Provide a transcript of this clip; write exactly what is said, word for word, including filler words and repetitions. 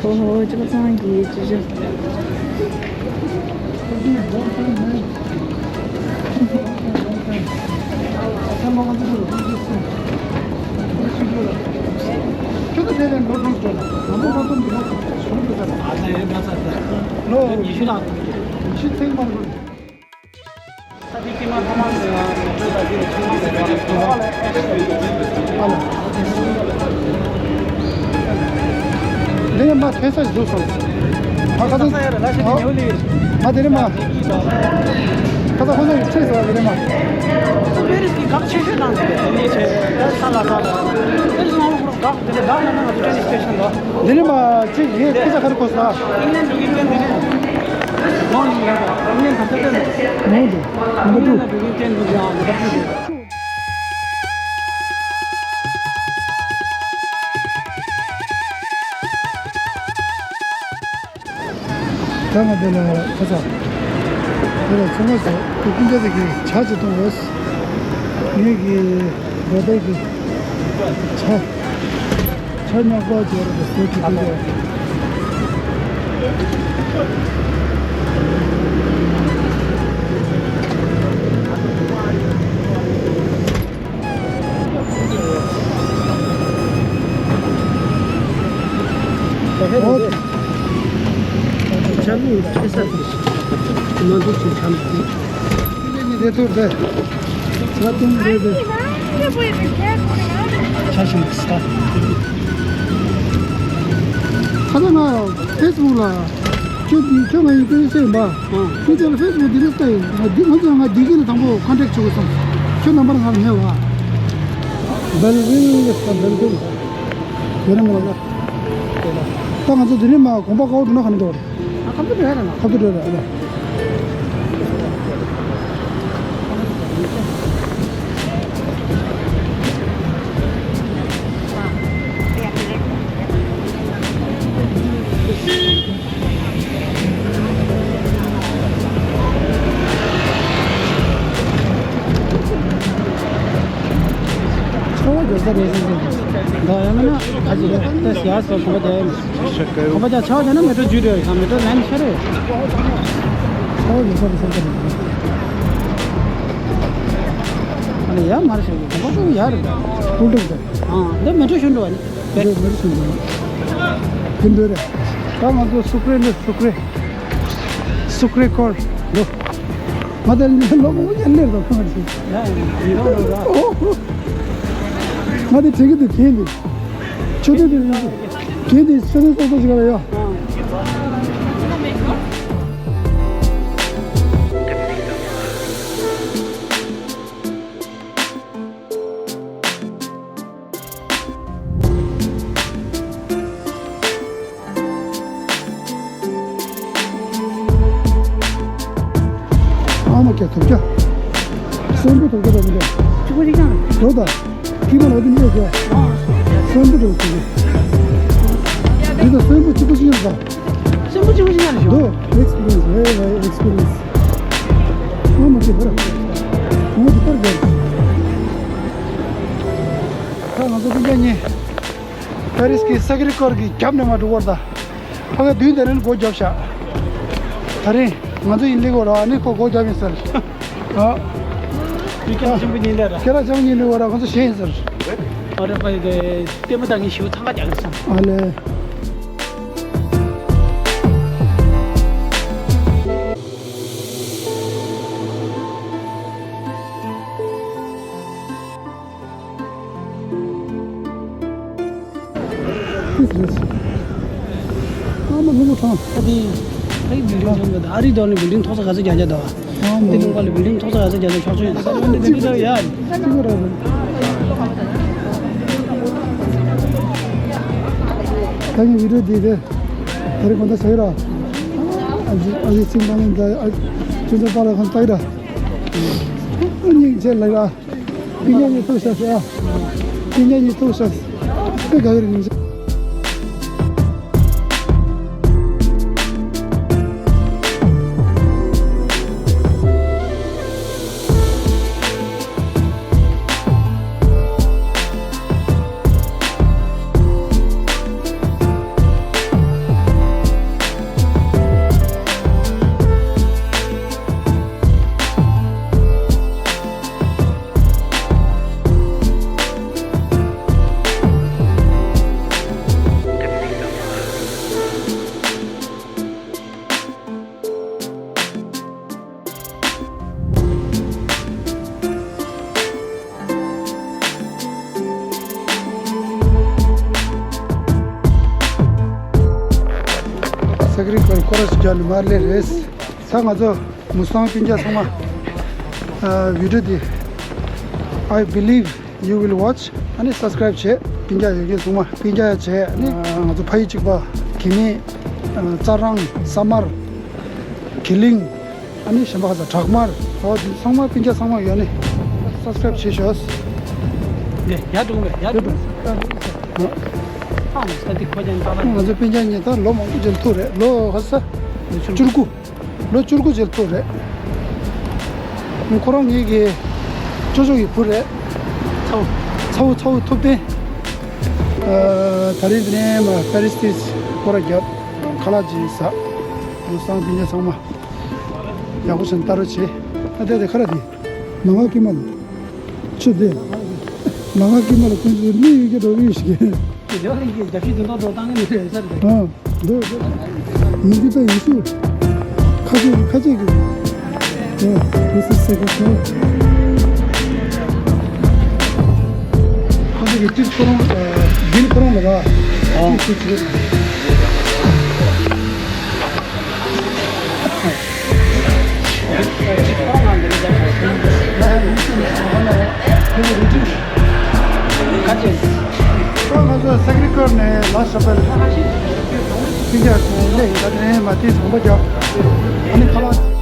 ཨོ་ཧོ། ཅོག་ཚང་གི་ཅི་ཅི། ལོ་ཉི་ཤུ་ལྷག་ཉི་ཤུ་ཐེངས་མ་ལོ། འདི་ནས་མ་ཐོན་ས་ཞིག་འཛུལ་སོང་། ཨ་ཁ་སང་། ཨ་དེ་ནས་མ། ཁ་སང་ཁོང་ཚོ་ཡིས་ཁྲིད་སོང་། དེ་ནས་མ། ཚོ་བེ་རིས་ཀྱི་འགག་ཆེ་ཤོས་དང་ཟེར་དེ་ནས་ཆེ་ས་ལ་ས་ལ་བེ་རིས་ནང་ལོགས་འགག་དེ་ནས་འགག་ན་ན་ང་ཚོ་ཏྲེན་སི་ཊེ་ཤན་ལ། འདི་ནས་མ་ཅིག་ཡིན་ཁ་སང་ཁར་གོ་ས། ཨིང་ལན་འགྲོ་གི་ཅན་དེ་ནས། མང་ཡིན་ལ་ཨིང་ལན་ད་ལྟ་ཏན་མང་འདུག་མི་འདུག་ཨིང་ལན་འགྲོ་གི་ཅན་འདུག་ཡང་མི་འདུག་ད་ང་འདི་ལ་ཁ་ཚ། འདི་ལ་ཚོང་པ་ཚོ་ཀུན་ཀྱང་དེ་གི་ཇ་ཅིག་གཏོང་འོས། ངེད་ཀྱི་རོ་བདག་གི་ཇ། ཇ་ཉག་པ་ཅིག་རེད་པས་ཟེར་གྱི་འདུག་ཨོ། ཇ་མི་ཁྲེ་ས་དེ་མ་འདུག་ཅིག་ཇ་མི་དེ། དེ་ནི་དེ་ཐུར་དེ། ཇ་དུང་རེད་དེ། ཇ་ཞིག་ས། ཁ་སང་ང་ཕེ་སི་བུག་ལ། ཁྱོད་ཁྱོད་ང་ཡིན་ཀུན་སེ་ཡིན་པ། ཁྱོད་ཚོ་ལ་ཕེ་སི་བུག་འདི་རེད་ལྟ་ཡིན། ང་འདི་ང་ཚོ་ང་འདི་གི་ལ་དང་པོ་ཀོན་ཊེག་བྱེད་དགོས་སམ། ཁྱོད་ནམ་བར་ང་ལ་མེད་བ། སྦེལ་ཝིལ་ལ་ས་སྦེལ་ཝིལ། དེ་རིང་མ་ལ། ད་ང་ཚོ་དེ་རིང་མ་དགོན་པ་ཀའོ་འགྲོ་ན་ག་ནས་འགྲོ་བ་རེད། ཨ་ཁ་བུ་འགྲོ་ཡ་རེད་ན། ཁ་བུ་འགྲོ་ཡ་རེད། ཆར་པ་རྒྱག་ས་རེད་ཟེར་ཟེར། ད་ཡང་མིན་ན་ཨ་ཅེ་ད་ཞག་སོ་གོམ་པ་རྒྱག་ཡ་མི་གོམ་པ་རྒྱག་ཆར་པ་རྒྱག་ན་མེ་ཏྲོ་འཇུ་འགྲོ་ཡ་མེ་ཏྲོ་ལན་ཆ་རེད། ཆར་པ་རྒྱག་ས་རེད་ཟེར་ཟེར། ཨ་ནི་ཡ་མར་ཞིག་གོམ་པ་ཀུ་ཡ་རེད། ཀུ་འགྲིག་ཟེར། ཨ་འདི་མེ་ཏྲོ་ཞུ་འགྲོ་བ་ནི། འདི་མེ་ཏྲོ་ཞུ་འགྲོ། འདི་འདི་རེད། ད་ང་ཚོ་སུ་ཀྲེ་འདི་སུ་ཀྲེ། སུ་ཀྲེ་ཀོར་འདུག་ང་དང་ལོ་མང་པོ་ཉན་ལེར་དང་ཁོང་ཞིག་ང་དེ་དྲན་གི་འདུག་གན་འདི། ཆུ་དེ་དེ་གན་འདི་ཆུ་དེ་སོ་སོ་ཞིག་ལ་ཡོད། ཨ་མ་ཀྱ་ཐུབ་ཀྱ། སོན་པོ་ཐུབ་ཀྱ་ར་མི་འདྲ། ཅི་གོ་ཅི་ཀྱང་། འགྲོ་ད། ཀི་མ་ལ་དི་མི་འདྲ་ཀྱ། སོན་པོ་འགྲོ་ཐུབ་ཀྱ། འདི་ད་སོན་པོ་གཅིག་པོ་ཅི་ཡོད་ད། སོན་པོ་གཅིག་པོ་ཅི་ཡོད་རེད་ཤོག་འགྲོ། Experience, very, very experience. ཨ་མ་ཀྱ་བར། ཨ་མ་ཀྱ་བར་བར། ད་ང་ཚོ་ཀུན་ཀྱང་གཉིས། ཕ་རིས་ཀྱི་ས་ཀེ་རེ་ཀོར་གྱི་རྒྱབ་ནས་མར་འགྲོ་བར་ད། ཕ་གི་བདུན་དེ་རིང་སྒོ་བརྒྱབ་ཤག་དེ་རིང་ང་ཚོ་ཡིན་ལེ་གོ་ར་ཨ་ནི་ཁོ་སྒོ་བརྒྱབ་ཡིན་ཟེར། ཨ། ཁྱེད་རང་ཆེན་པོ་ཡིན་ལེ་ར། ཁྱེད་རང་ཆེན་པོ་ཡིན་ལེ་གོ་ར་ཁོ་ཚོ་ཞེད་ཡིན་ཟེར། ཨ་རེ་ཕ་ཡི་གི་ལྟད་མོ་ལྟ་མཁན་ཞིག་འཚང་ཁ་རྒྱག་གི་སོང་། ཨ་ལེ། ཨ་མ་ལྷུན་པོ་ཐང་། ཨ་དེ། ཨ་ཡི་བིལ་ཌིང་ཐོག་ག་ཨ་རི་དོ་ནི་བིལ་ཌིང་ཐོག་ས་ག་ཚོད་རྒྱ་རྒྱ་དོ། ཨ་མ་དེ་ལུང་པ་ལ་བིལ་ཌིང་ཐོག་ས་ག་ཚོད་རྒྱ་རྒྱ་ཆོག་ཆོག་ཡོད་ས་ཨ་འདི་འདི་འདི་ཡ། ད་ནི་བི་ཌིའོ་དེ་དེ། ད་རེས་གོང་ད་ཟེར་ར། ཨ་ཟི་ཨ་ཟི་ཚིང་པ་ནི་ད་ཨ་ཁྱོད་ཚོ་པ་ལ་ཁོང་ལྟ་གི་ར། ཨ་སྙིང་རྗེ་ལ་ར། ཀུན་མཁྱེན་གཉིས་ཐུག་ཤག་ཟེར་ཨ། ཀུན་མཁྱེན་གཉིས་ཐུག་ཤག་དཔེ་དགའ་གི་རེད་ཉིན་ཞག་ས་ཀི་རི་ཀོར་སྐོར་ར་ཞིག་རྒྱག་ནས་མར་སླེབས་རེད། ད་ང་ཚོ་མུ་སི་ཐང་སྤུན་ཀྱག་ཚང་མ། ཨ། བི་ཌི་ཡོ་འདི། I believe you will watch. ཨ་ནི་སབ་སི་ཀི་རེབ་བྱེད། སྤུན་ཀྱག་ཡོད་མཁན་ཚང་མ། སྤུན་ཀྱག་ཡ་བྱེད། ཨ་ནི་ང་ཚོ་ཕ་ཡུལ་གཅིག་པ། གི་མེད། ཨ། རྩ་རང་། ས་དམར། གི་ལིང་། ཨ་ནི་གཞན་པ་ག་ས་བྲག་དམར། ཨོ། འདི་ཚང་མ་སྤུན་ཀྱག་ཚང་མ་ཡོད་ནི་སབ་སི་ཀི་རེབ་བྱེད་ཤོག། ནས་ཡར་འགྲོ་གི་མེད། ཡར་འགྲོ་གི་མེད། ཨ། ཨ་ནི་ས་འདི་ཁོ་ཅན་ད་ལ། ང་ཚོ་སྤུན་ཀྱག་གཉིས་ད་ལོ་མང་པོ་མཇལ་ཐུབ་རེད། ལོ་ག་ས་བཅུ་དགུ། ལོ་བཅུ་དགུ་མཇལ་ཐུབ་རེད། ཁོ་རང་ངེད་ཀྱི་ཅོ་ཅོ་གི་བུ་རེད། ཚ་བོ། ཚ་བོ། ཚ་བོ་ཐུབ་བསྟན། ཨ། ད་རིང་འདི་ནས་མར་པེ་རི་སི་ཏིས་སྐོར་ར་བརྒྱབ། ཁ་ལག་ཅིག་ཟ། མུ་སི་ཐང་སྤུན་ཀྱག་ཚང་མ་ཡག་པོ་བྱས་ནས་ལྟ་རོགས་བྱེད། ཨ། དེ་དེ་ཁ་ར་དེ། ནང་ང་ཀི་མ་ལ། ཆུ་དེ། ནང་ང་ཀི་མ་ལ་ཀུན་གྱི་མི་ཡི་གེ་འགྲོ་གི་ཞིག་གི། ཡོད་རིང་གི་རྒྱབ་ཤིག་དུ་འགྲོ་འགྲོ་བཏང་གི་མི་རེད་ས་རེད། ཨ། འདི། མི་འདི་ད་ཡིན་ཤུ། ཁ་ཆེ་ཁ་ཆེ་གི། ཨ། This is second floor. ཁོ་ཚོ་གི་ཏིས་ཁོ་རང་། ཨ། བིལ་ཁོ་རང་ལ་ར། ཨ། ཏིས་ཏིས་ཏིས། ང་ཚོ་ས་ཀི་རེ་ཀོར་ནས་ལ་ཤ་པེལ་སྤུན་ཀྱག་ཚོ་སླེབས་ཡིན། ད་དེ་ནས་མར་ཏིས་གོམ་པ་རྒྱབ། ཨ་ནི་ཁ་ལག